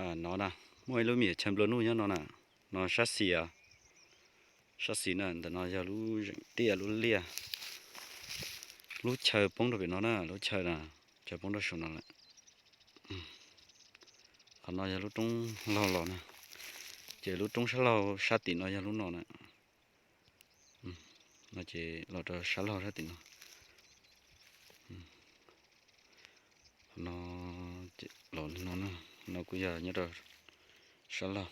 No na, muaj ib lub me nyuam chaw nplua nuj nyob no na, no sab xis, sab xis na, ntawm no yog lub zeem tiaj lub liaj, lub chaw poob rau pem no na, lub chaw na, chaw poob rau saum no lawm. Qhov no yog lub roob laug los na, ces lub roob sab laug sab tim no yog lub no na. No ces los rau sab laug sab tim no. Qhov no los li no na, no kuj yog nyob rau sab laug.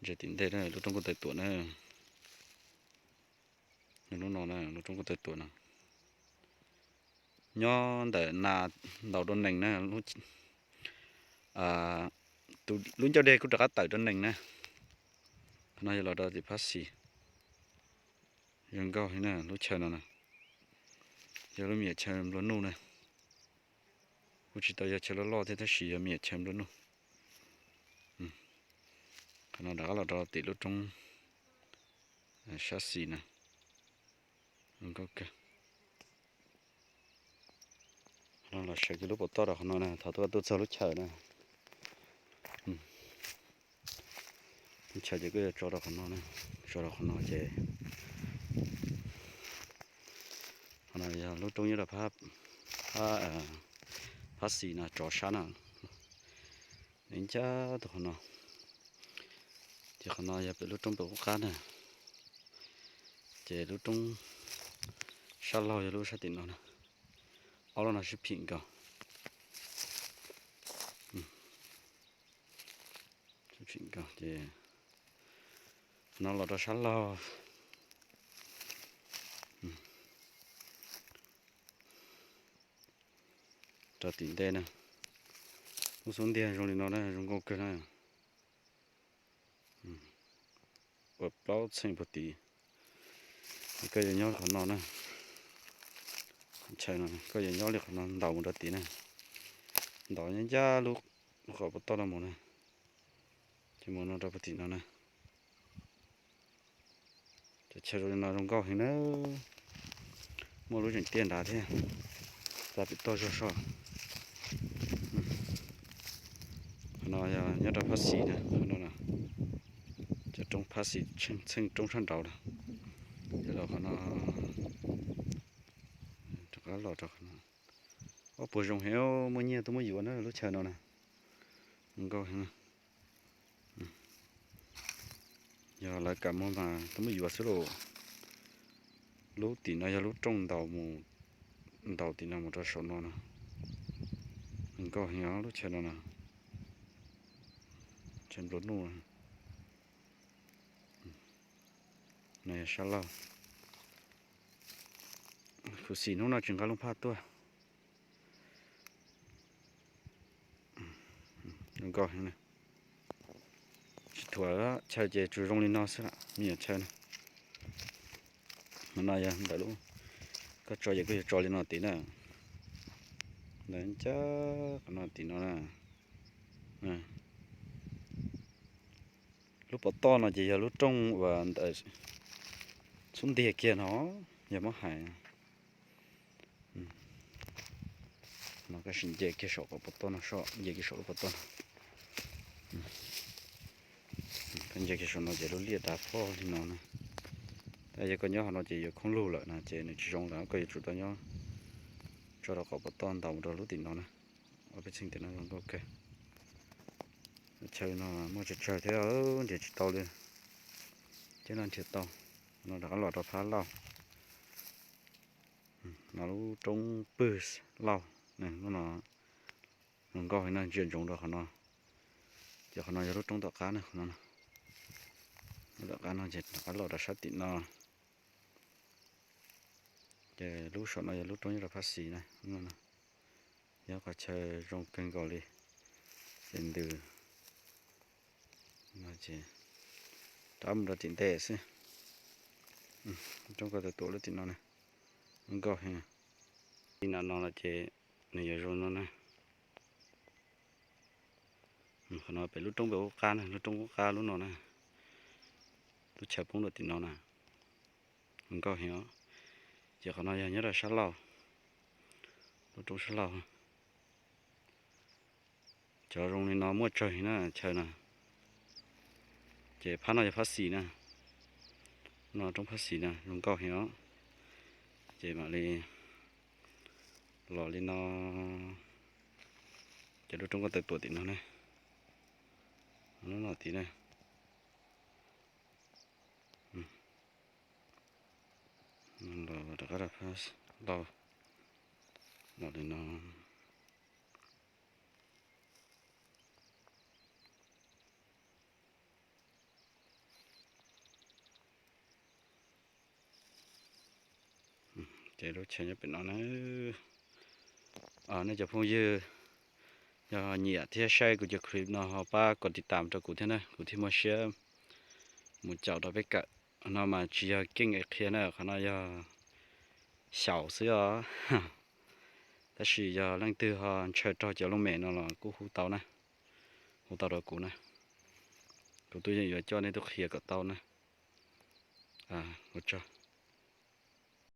Ntsia tim ntej na, lub roob kuj tawv tuam na. Lub no na, lub roob kuj tawv tuam no. Nyob ntawm nas ntaus rau nees na, lub ncauj dej kuj rov qab tawm rau nees na. Qhov no yog los rau tim phab xis. Zoo nkauj heev na, lub chaw no na, yog lub me nyuam chaw nplua nuj na. Kuj tsis tau yog chaw loj loj thiab tab sis yog me nyuam chaw nplua nuj. Qhov no rov qab los rau tim lub roob sab xis na. Zoo nkauj kawg. Qhov no los sawv kiag lub pov toj rau qhov no na, thaum tuaj tuaj txog lub chaw na. Lub chaw ces kuj yuav tso rau qhov no na, tso rau qhov no ces qhov no yog lub roob nyob rau phab, phab xis no, tsov sab no. Nws ncaj tus qhov no, ces qhov no yog pem lub roob pem qub qab na. Ces lub roob sab laug yog lub sab tim no na. Ob lub no sib phim nkaus. Sib phim nkaus ces no los rau sab laug. Rau tim ntej na, lub xub ntiag zoo li no na, zoo nkauj kawg na. Ua plaub txheej puag tid. Koj yuav nyob qhov no na, chaw no koj yuav nyob li qhov no ntaus mus rau tid na, ntaus ncaj ncaj lub qhov pov toj no mus na, ces mus no rau puag tim no na. Cov chaw zoo li no zoo nkauj heev na, muaj lub zeem tiaj nrad thiab, tag pem toj zog soj. Qhov no yog nyob rau phab xis na, qhov no na, cov roob phab xis txheej roob sab nraud na, ces los qhov no rov qab los rau qhov no. Ob puas zoo heev, muaj nyiaj tuaj muab yuav na lub chaw no na, zoo nkauj heev. Yog lawv kam muag mas tuaj muab yuav xwb lauj. Lub tim no yog lub rooj ntaus mus, ntaus tim no mus rau saum no na. Zoo nkauj heev os lub chaw no na, chaw nplua nuj. No yog sab laug. Khuv xim hnub no tsis nqa looj phaj tuaj. Zoo nkauj heev na. Tsis thuam, chaw ces tsuas zoo li no xwb, me nyuam chaw na. Qhov no yog ntawm lub, koj tso ces koj yuav tso li no tid na. Ntawm ncaj qhov no tim no na. Lub pov toj no ces yog lub rooj uas ntawm xub ntiag kiag no, yog muab hais no, koj sim nce kiag saum qhov pov toj no, nce kiag saum lub pov toj no. Koj nce kiag saum no ces lub liaj dav poj li no na. Tab yog koj nyob qhov no ces yuav khoob lug lawm no ces nws tsis zoo lawm, koj yuav tsum tau nyob tso rau qhov pov toj ntaus rau lub tim no na. Ua peb txheej tim no zoo nkauj kawg. Chaw no muaj tsawg tsawg thiab, nrhiav tsis tau li. Ceb no nrhiav tau, no rov qab los rau phab lauj. No lub roob pwg lauj, lub no zoo nkauj heev no, ntsia ntsoov rau qhov no. Ces qhov no yog lub roob tom qab na, qhov no, lub tom qab no ces rov qab los rau sab tim no. Ces lub saum no yog lub roob nyob rau phab xis na, no yog qhov chaw zoo kawg nkaus li. Ces ntws no ces rov mus rau tim ntej xwb. Roob ko taw tuam lub tim no na, nkauj heev. Tim no no ces nws yuav zoo no na. Qhov no pem lub roob pem qub qab na, lub roob qub qab lub no na, lub chaw poob rau tim no na, nkauj heev os. Ces qhov no yog nyob rau sab laug, lub roob sab laug. Cov zoo li no muaj tsawg heev na chaw no. Ces phab no yog phab xis na. No roob phab xis na zoo nkauj heev os. Ces mam li los li no. Ces lub roob ko taw tuam tim no ne. Lub no tid na. Los rov qab rau phab laug. Los li no. Ces lub chaw nyob pem no na. Nej cov phooj ywg yog nyiam thiab saib kuv cov clip no ho pab kom tiv tam rau kuv thiab na, kuv thiaj muaj siab mus caum rau peb kawm. No mas tsis yog keej es qhia na, qhov no yog xyaum xwb os. Tab sis yog leej twg ho ntshaw raug cov looj mem no los kuj hu tau na, hu tau rau kuv na. Kuv twb yeej yuav coj nej tuaj qhia kom tau na. Ua tsaug.